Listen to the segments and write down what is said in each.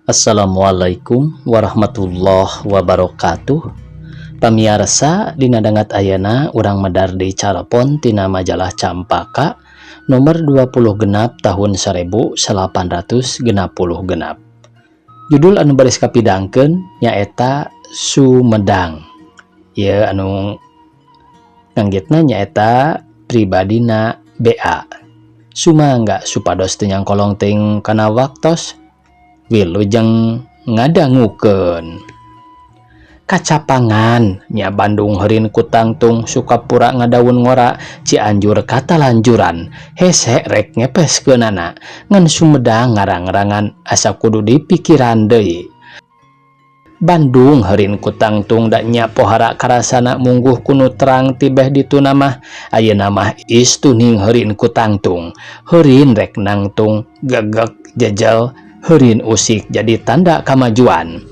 Assalamualaikum warahmatullahi wabarakatuh. Pamiarsa, dina dangat ayana urang medar deui carapon tina majalah Campaka nomor 26 tahun 1866. Judul anu baris kapidangkeun nyaeta Sumedang. Ieu anu nganggitna nyaeta pribadina BA. Sumangga supados teu nyangkolong teuing kana waktos, wilujeng ngadangukeun. Kacapangan nya Bandung heurin ku tangtung, Sukapura ngadaun ngora, Cianjur katalanjuran hese rek ngepeskeunana, ngan Sumedang ngarang-rangan asa kudu dipikiran deui. Bandung heurin ku tangtung, da nya pohara karasana mungguh ku nu terang tibeh dituna mah. Ayeuna mah istuning heurin ku tangtung, heurin rek nangtung, gegek jejel heurin usik jadi tanda kamajuan.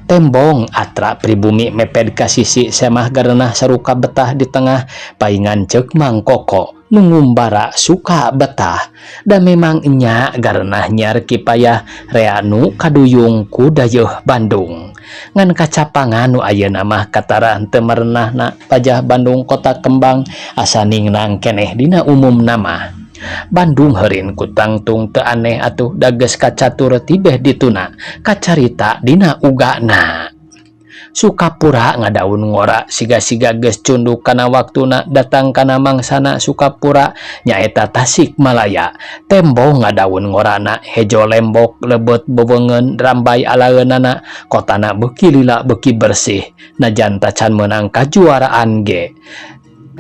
Tembong atra pribumi meped ka sisi semah garenah saruka betah di tengah paingan, cek Mang Koko nu ngumbara suka betah. Da memang nya garenah nyiar kipayah rea nu kaduyung ku dayeuh Bandung. Ngan kacapangan nu ayeuna mah katara henteu merenahna pajah Bandung kota kembang asa ningnang keneh dina umumna mah. Bandung heurin ku tangtung teu aneh atuh, da geus kacatur tibeh dituna kacarita dina ugana. Sukapura ngadaun ngora siga-siga geus cunduk kana waktuna datang kana mangsana. Sukapura nyaeta Tasikmalaya. Tembong ngadaun ngorana hejo lembok lebet bewengeun rambay alaeunana, kotana beuki lila beuki bersih najan tacan meunang kajuaraan ge.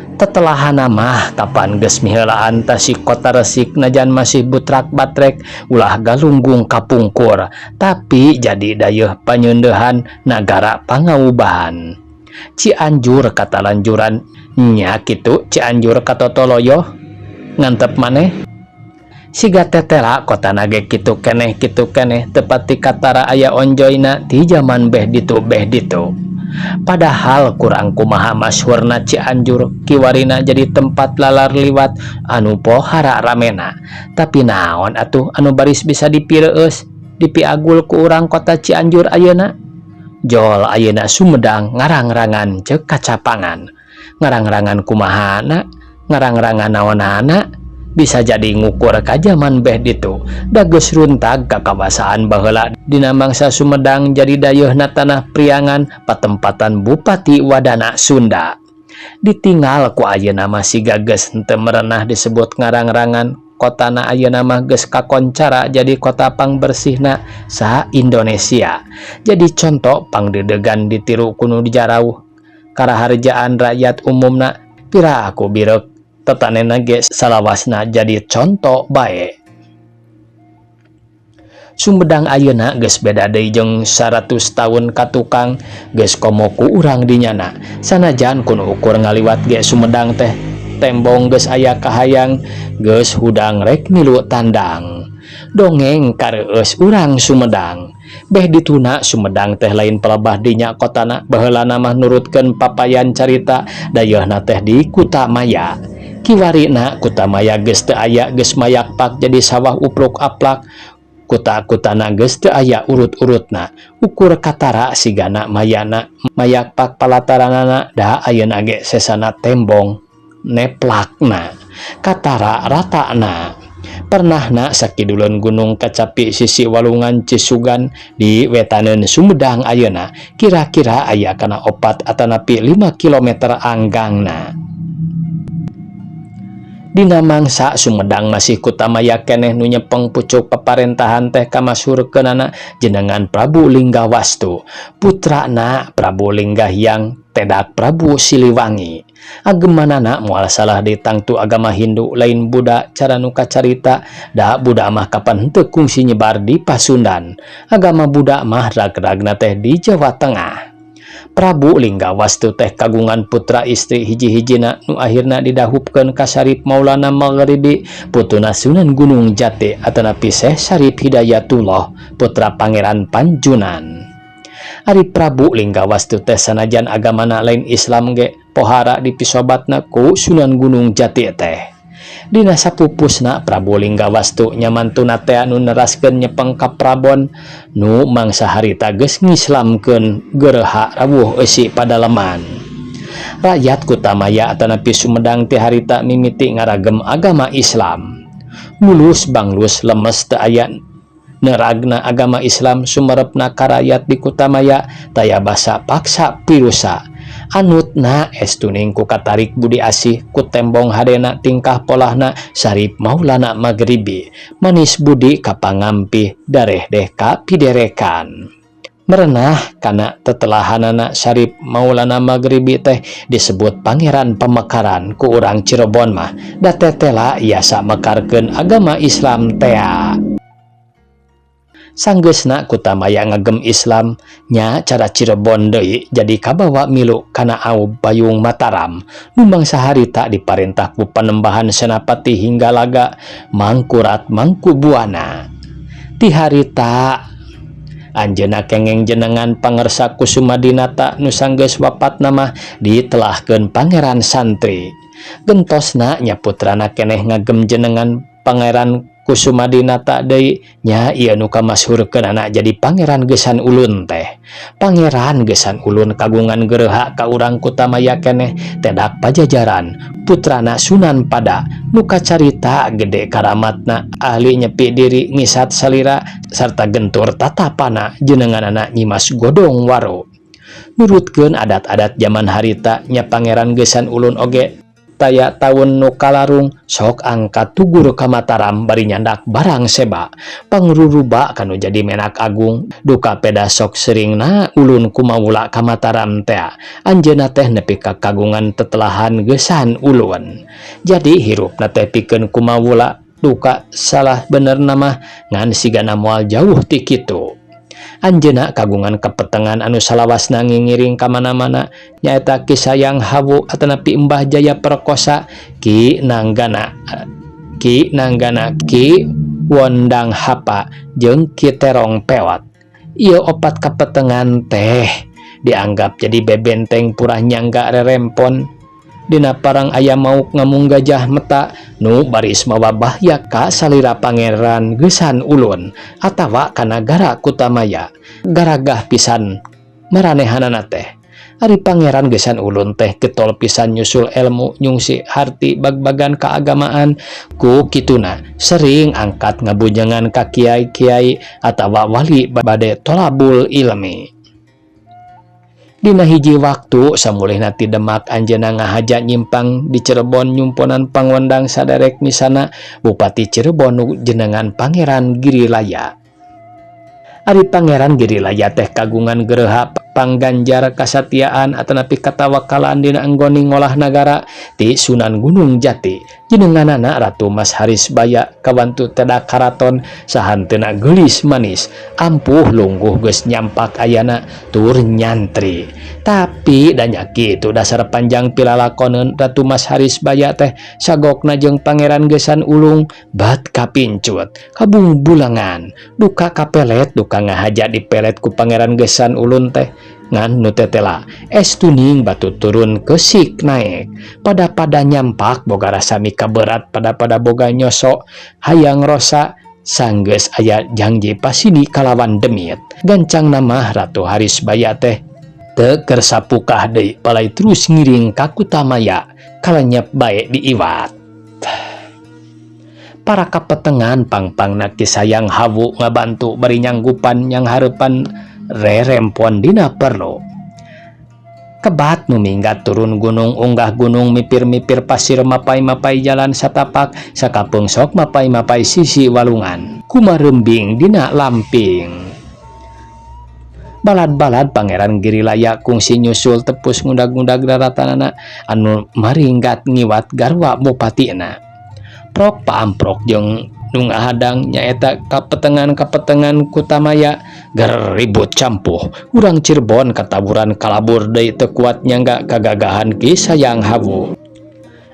Tetelahana mah kapan geus miheulaan Tasik kota resik najan masih butrak batrek, ulah galunggung kapungkur, tapi jadi dayeuh panyeundeuhan nagara pangaubahan. Cianjur katalanjuran, nya kitu. Cianjur katotoloyo ngantep maneh siga tetela, kotana ge kitu keneh, kitu keneh, teu pati katara aya onjoyna ti jaman beh ditu beh ditu. Padahal kurang kumaha masyhurna Cianjur kiwarina jadi tempat lalar liwat anu pohara ramena. Tapi naon atuh anu baris bisa dipireueus, dipiagul ku urang kota Cianjur ayeuna? Jol ayeuna Sumedang ngarang-rangan, cek kacapangan. Ngarang-rangan kumahana? Ngarang-rangan naonana? Bisa jadi ngukur ka jaman beh ditu, da geus runtag kakawasaan baheula dina mangsa Sumedang jadi dayeuhna tanah Priangan, patempatan Bupati Wadana Sunda. Ditinggal ku ayeuna mah siga geus henteu merenah disebut ngarang-rangan. Kotana ayeuna mah geus kakoncara jadi kota pangbersihna sa Indonesia, jadi contoh pangdedegan ditiru ku nu dijarauh karaharjaan rakyat umumna. Pira aku birek tetanena ge salawasna jadi contoh bae. Sumedang ayeuna geus beda deui jeung 100 tahun ka tukang, geus komo ku urang dinyana. Sanajan ku nu ukur ngaliwat ge Sumedang teh tembong geus aya kahayang, geus hudang rek milu tandang, dongeng kareueus urang Sumedang. Beh dituna Sumedang teh lain pelebah dinya kotana, baheulana mah nurutkeun papayan carita dayeuhna teh di Kutamaya. Kiwarina Kutamaya geus teu aya, geus mayakpak jadi sawah upluk aplak. Kuta-kutana geus teu aya urut-urutna, ukur katara sigana mayana mayakpak palataranana, da ayeuna ge sesana tembong neplakna katara ratana. Pernahna sakiduleun Gunung Kacapi sisi walungan Cisugan di wetaneun Sumedang ayeuna, kira-kira aya kana 4 atanapi 5 kilometer anggangna. Dina mangsa Sumedang masih Kutamaya keneh, nu nyepeng pucuk paparentahan teh kamasyhurkeunana jenengan Prabu Linggawastu, putrana Prabu Linggahyang tedak Prabu Siliwangi. Agemanana moal salah ditangtu agama Hindu, lain Buddha cara nu kacarita, da Buddha mah kapan henteu kungsi nyebar di Pasundan. Agama Buddha mah rag-ragna teh di Jawa Tengah. Prabu Linggawastu teh kagungan putra istri hiji-hijina nu akhirna didahupkeun ka Syarif Maulana Maghribi, putuna Sunan Gunung Jati atanapi Syekh Syarif Hidayatullah, putra Pangeran Panjunan. Ari Prabu Linggawastu teh sanajan agamana lain Islam ge pohara dipisobatna ku Sunan Gunung Jati teh. Dina sapupusna Prabu Linggawastu nya mantuna tea nu neraskeun nyepeng ka Prabon nu mangsa harita geus ngislamkeun geureuha rawuh eusi padaleman. Rakyat Kutamaya atanapi Sumedang ti harita mimiti ngaragem agama Islam. Mulus banglus lemes teu aya neragna agama Islam sumerepna ka rakyat di Kutamaya taya basa paksa pirusa. Anutna estuning ku katarik budi asih ku tembong hadena tingkah polahna Syarif Maulana Maghribi manis budi ka pangampih darehdeh ka piderekan. Merenah kana tetelahanana Syarif Maulana Maghribi teh disebut Pangeran Pamekaran ku urang Cirebon mah da tetela yasa mekarkeun agama Islam tea. Sanggeusna Kutamaya ngagem Islam nya cara Cirebon deui jadi kabawa milu kana aub payung Mataram nu mangsa harita diparentah ku Panembahan Senapati hingga laga Mangkurat Mangkubuana. Ti harita anjeunna kengeng jenengan Pangersa Kusumadinata nu sanggeus wapatna mah ditelahkeun Pangeran Santri. Gentosna nya putrana keneh ngagem jenengan Pangeran Kusumadinata deui nya ieu nu kamasyhurkeunana jadi Pangeran Geusan Ulun teh. Pangeran Geusan Ulun kagungan geureuha ka urang Kutamaya keneh tedak Pajajaran putrana Sunan Pada nu kacarita gede karamatna ahli nyepi diri ngisat salira sarta gentur tatapana jenenganana Nyimas Godong Waru. Nurutkeun adat-adat jaman harita nya Pangeran Geusan Ulun oge taya taun nu kalarung sok angkat tugur ka Mataram bari nyandak barang seba pangruruba kanu jadi menak agung duka peda sok seringna ulun kumawula ka Mataram tea anjeunna teh nepi ka kagungan tetelahan Geusan Ulun jadi hirupna teh pikeun kumawula duka salah benerna mah ngan sigana moal jauh ti kitu. Anjeunna kagungan kapetengan anu salawasna ngingiring ka mana-mana nyaeta Ki Sayang Hawu atanapi Mbah Jaya Perkosa Ki Nanggana Ki Nanggana Ki Wondang Hapa jeung Ki Terong Pewat. Ieu opat kapetengan teh dianggap jadi bebenteng purah nyangga rerempon dina parang aya mauk ngamung gajah meta nu baris mawa bahya ka salira Pangeran Geusan Ulun atawa ka nagara Kutamaya garagah pisan maranehanana teh. Ari Pangeran Geusan Ulun teh getol pisan nyusul elmu nyungsi harti bagbagan keagamaan ku kituna sering angkat ngabujengan ka kiai-kiai atawa wali bade tolabul ilmi. Dina hiji waktu samulihna ti Demak anjeunna ngahaja nyimpang di Cirebon nyumponan pangwendang saderek misana Bupati Cirebon nu jenengan Pangeran Girilaya. Ari Pangeran Girilaya teh kagungan geureuha pangganjar kasatiaan atanapi katawakalan dina anggoni ngolah nagara ti Sunan Gunung Jati jenenganana Ratu Mas Harisbaya kawantu tedak karaton sahanteuna geulis manis ampuh lungguh geus nyampak ayana tur nyantri. Tapi da nya kitu dasar panjang pilalakoneun Ratu Mas Harisbaya teh sagokna jeung Pangeran Geusan Ulung bat kapincut kabungbulangan duka kapelet duka ngahaja dipelet ku Pangeran Geusan Ulun teh ngan nu tetela estuning batu turun kesik naek pada-pada nyampak boga rasa mikaberat pada-pada boga nyosok hayang rosa sanggeus aya janji pasini kalawan demit gancang nama Ratu Harisbaya teh teu kersa pukah deui palai terus ngiring ka Kutamaya kalenyep bae diiwat. Para kapetengan pangpangna Ki Sayang Hawu ngabantu bari nyanggupan yang hareupan rerempon dina perlu. Kebat nu minggat turun gunung unggah gunung mipir-mipir pasir mapai-mapai jalan satapak sakapeung sok mapai-mapai sisi walungan kumarembing dina lamping. Balad-balad Pangeran Girilaya kungsi nyusul tepus ngundag-ngundag daratanana anu maringgat ngiwat garwa bupatina. Prok paamprok jeung nu ngahadang nyaeta kapetengan-kapetengan Kutamaya ger ribut campuh urang Cirebon kataburan kalabur deui teu kuat nyangga kagagahan Ki Sayang Hawu.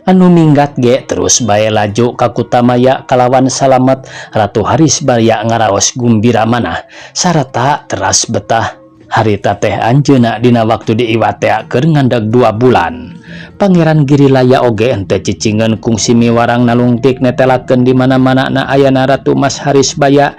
Anu minggat ge terus bae laju ka Kutamaya kalawan salamet Ratu Harisbaya ngaraos gumbira manah sarta teras betah. Harita teh anjeunna dina waktu diiwat tea keur ngandeg 2 bulan. Pangeran Girilaya oge henteu cicingeun kungsi miwarang nalungtik netelakeun di mana-mana na ayana Ratu Mas Harisbaya.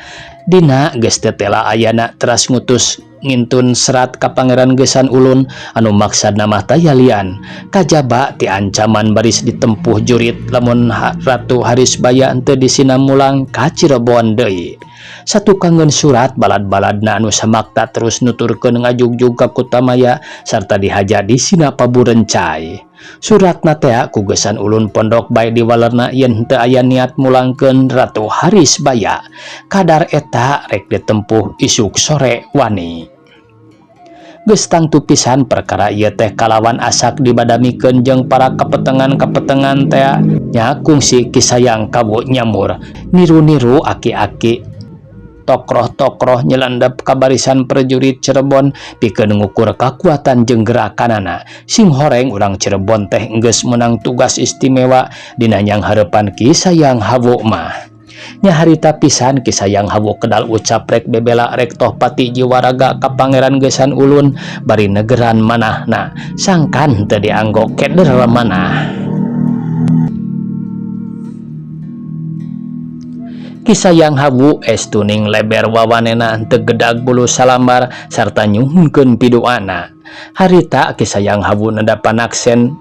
Dina geus teu tela ayana teras ngutus ngintun serat ka Pangeran Geusan Ulun anu maksadna mah taya lian kajaba ti ancaman baris ditempuh jurit lamun Ratu Harisbaya henteu disina mulang ka Cirebon deui. Satukangeun surat balad-baladna anu samakta terus nuturkeun ngajugjug ka Kutamaya sarta dihaja di sina paburencai. Suratna tea ku Geusan Ulun pondok bae diwalerna yen henteu aya niat mulangkeun Ratu Harisbaya. Kadar eta rek ditempuh isuk sore wani. Geus tangtu pisan perkara ieu teh kalawan asak dibadamikeun jeung para kapetengan-kapetengan tea nya kungsi Ki Sayang Kawu nyamur niru-niru aki-aki tokroh-tokroh nyelendep ka barisan prajurit Cirebon pikeun ngukur kakuatan jeung gerakanana. Sing horeng urang Cirebon teh geus meunang tugas istimewa dina nyanghareupan Ki Sayang Hawu mah. Nya harita pisan Ki Sayang Hawu kedal ucap rek bebela rek toh pati jiwaraga ka Pangeran Geusan Ulun bari negeran manahna sangkan teu dianggo keder manah. Ki Sayang Hawu estuning leber wawanena teu gedag bulu salambar sarta nyuhunkeun piduana. Harita Ki Sayang Hawu neda panaksen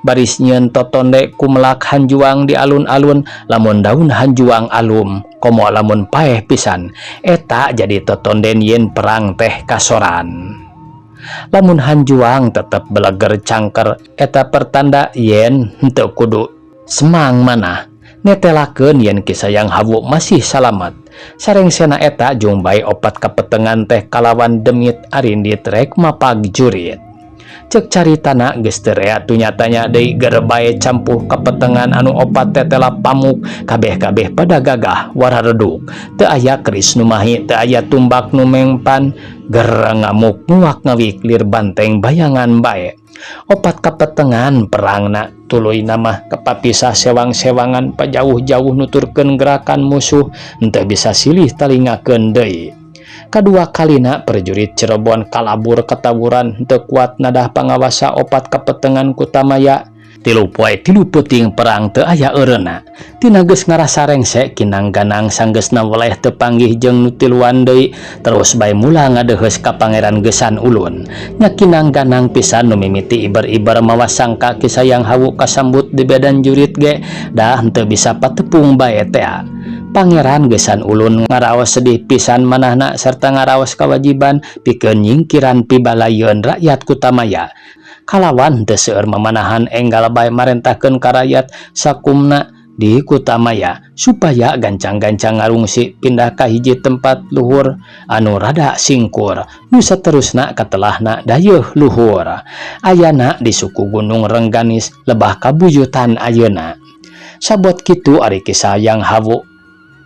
baris nyieun totonde kumelak hanjuang di alun-alun lamun daun hanjuang alum komo lamun paeh pisan eta jadi totonden yen perang teh kasoran. Lamun hanjuang tetep beleger cangker eta pertanda yen henteu kudu semang manah netelakeun yen Ki Sayang Hawu masih salamet. Sarengsena eta jung bae opat kapetengan teh kalawan demit arindit rek mapag jurit. Cek caritana geus teu rea tunyatanya deui gerebae campuh kapetengan anu opat tetela pamuk kabeh-kabeh pada gagah warareduk. Teu aya keris nu mahi, teu aya tumbak nu mengpan, ger ngamuk nguak ngawik lir banteng bayangan bae. Opat kapetengan perangna tuluy namah kepapisah sewang-sewangan pajauh-jauh nuturkeun gerakan musuh henteu bisa silih talingakeun deui. Kadua kalina prajurit Cirebon kalabur ketawuran henteu kuat nadah pangawasa opat kapetengan Kutamaya. Tilu poe tilu peuting perang teu aya eureuna. Tina geus ngarasa rengse kinang ganang sanggeusna weleh teu panggih jeung nu tiluan deui terus bae mula ngadeheus ka Pangeran Geusan Ulun. Nya kinang ganang pisan nu mimiti iber-iber mawa sangka Ki Sayang Hawu kasambut di badan jurit ge dah henteu bisa patepung bae tea. Pangeran Geusan Ulun ngaraos sedih pisan manahna serta ngaraos kewajiban pikeun nyingkiran pibalayeun rakyat Kutamaya. Kalawan teu seueur mamanahan enggal bae marentahkeun ka rakyat sakumna di Kutamaya supaya gancang-gancang ngarungsi pindah ka hiji tempat luhur anu rada singkur nu saterusna katelahna dayeuh luhur. Ayana di suku Gunung Rengganis lebah kabuyutan ayeuna. Sabot kitu ari Ki Sayang Hawu.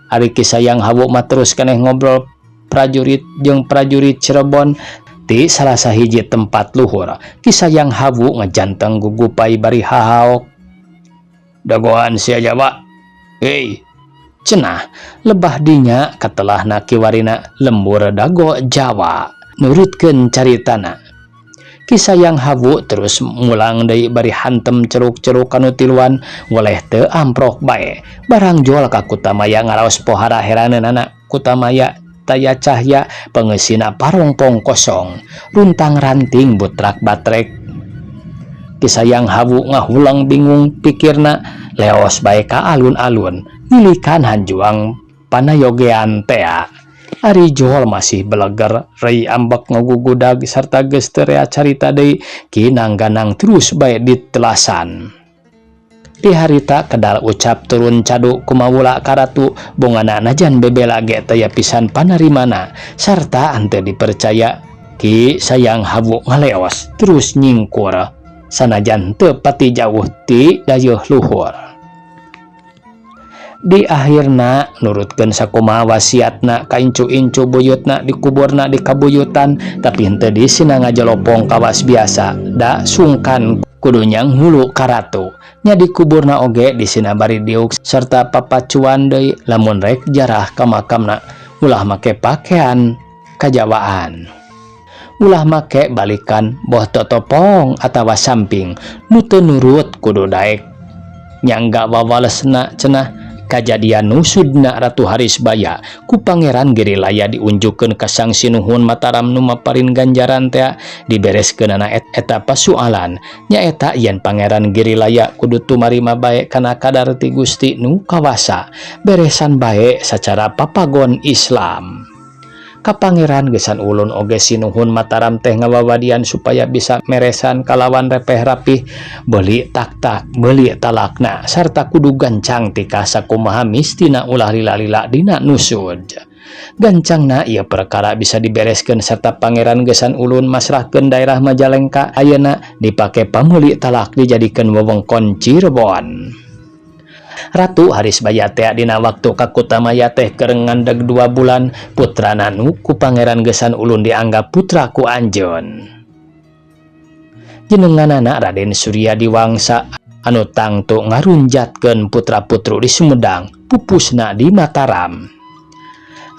Ari Ki Sayang Hawu mah terus keneh ngobrol prajurit jeung prajurit Cirebon di salah sahiji tempat luhur. Ki Sayang Hawu ngejanteng gugupai bari hahaok. Dagoan sia Jawa. Hei, cenah lebah dinya katelahna kiwarina lembur dago Jawa. Nurutkeun caritana. Ki Sayang Hawu terus mulang deui bari hantem ceruk-ceruk kanu tiluan weleh teu amprok bae. Barang jual ka Kutamaya ngaraos pohara heraneunana Kutamaya taya cahya pengesina parongpong kosong runtang ranting butrak batrek. Ki Sayang Hawu ngahulang bingung pikirna leos bae ka alun-alun ngilikan hanjuang panayogean tea. Ari Jol masih beleger rei ambek ngagugudag sarta geus teu rea carita deui kinang ganang terus bae ditelasan. Di harita kedal ucap turun cadu kumawula ka ratu bongana najan bebela ge taya pisan panarimana sarta henteu dipercaya. Ki Sayang Hawu ngaleos terus nyingkur sanajan teu pati jauh ti dayeuh luhur. Di akhirna nurutkeun sakumaha wasiatna ka incu-incu buyutna dikuburna di kabuyutan tapi henteu disina ngajelopong kawas biasa da sungkan kudu nyanghulu ka ratu. Nya dikuburna oge disina bari diuk serta papacuan deui lamun rek jarah ka makamna ulah make pakaian kajawaan. Ulah make balikan boh totopong atawa samping nu teu nurut kudu daek nyangga wawalesna cenah. Kajadian nusudna Ratu Harisbaya ku Pangeran Girilaya diunjukkeun ka Sang Sinuhun Mataram nu maparin ganjaran tea dibereskeunana eta pasualan, nyaeta yen Pangeran Girilaya kudu tumarima bae kana kadar ti Gusti nu kawasa, beresan bae sacara papagon Islam. Ka Pangeran Gesan Ulun oge Sinuhun Mataram teh ngawawadian supaya bisa meresan kalawan repeh rapih, beuli taktak beuli talakna, sarta kudu gancang tika sakumaha mistina, ulah lila-lila dina nusud. Gancangna ieu perkara bisa dibereskeun serta Pangeran Gesan Ulun masrahkeun daerah Majalengka ayeuna dipake pameuli talak dijadikeun wewengkon Cirebon. Ratu Harisbaya teh dina waktu ka Kutamaya teh keur ngandeg 2 bulan, putrana nu ku Pangeran Gesan Ulun dianggap putra ku anjeun. Jenenganana Raden Surya Diwangsa anu tangtu ngarunjatkeun putra-putru di Sumedang, pupusna di Mataram.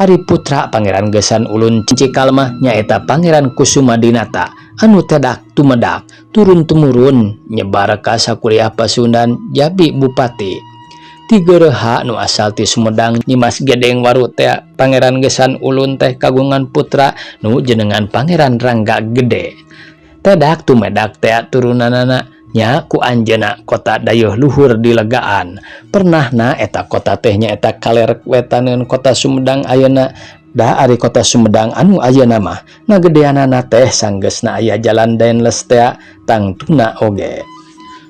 Ari putra Pangeran Gesan Ulun Cikal mah nyaeta Pangeran Kusuma Dinata anu tedak tumedak turun temurun nyebar ka sakuliah Pasundan jadi bupati. Tigereha nu asal ti Sumedang, Nyimas Gedeng Waru teh, Pangeran Gesan Ulun teh kagungan putra nu jenengan Pangeran Rangga Gede. Tedak tumedak teh turunanana nya ku anjeuna kota Dayeuh Luhur dilegaan. Pernahna eta kota teh nyaeta kaler wetaneun kota Sumedang ayeuna. Da ari kota Sumedang anu ayeuna mah ngagedeanana teh sanggeusna aya jalan Daendels teh tangtuna oge.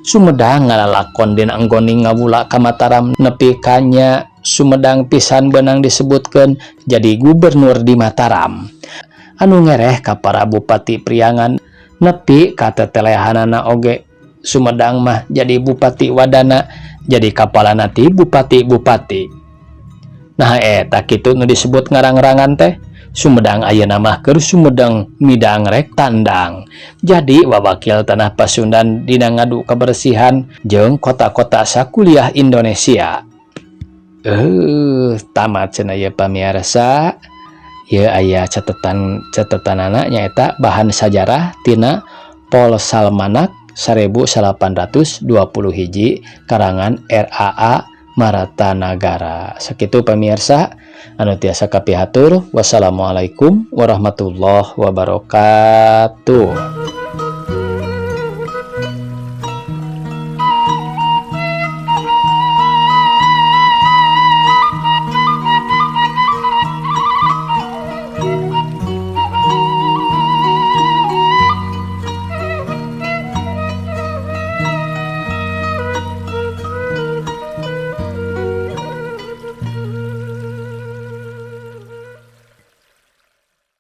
Sumedang ngalalakon dina anggone ngawula ka Mataram nepi ka nya Sumedang pisan beunang disebutkeun jadi gubernur di Mataram anu ngereh ka para bupati Priangan nepi ka tetelehanana oge. Sumedang mah jadi bupati wadana, jadi kapalana ti bupati-bupati. Nah, eta kitu nu disebut ngarang-rangan teh. Sumedang ayeuna mah keur sumedang midang rek tandang, jadi wawakil tanah Pasundan dina ngadu kebersihan jeung kota-kota sakuliah Indonesia. Tamat cenah ieu, pamiarsa. Ieu aya catatan catatanana, nyaeta bahan sajarah tina Polsalmanak 1821 karangan RAA Maratanagara. Sakitu, pamirsa, anu tiasa kapihatur. Wassalamualaikum warahmatullahi wabarakatuh.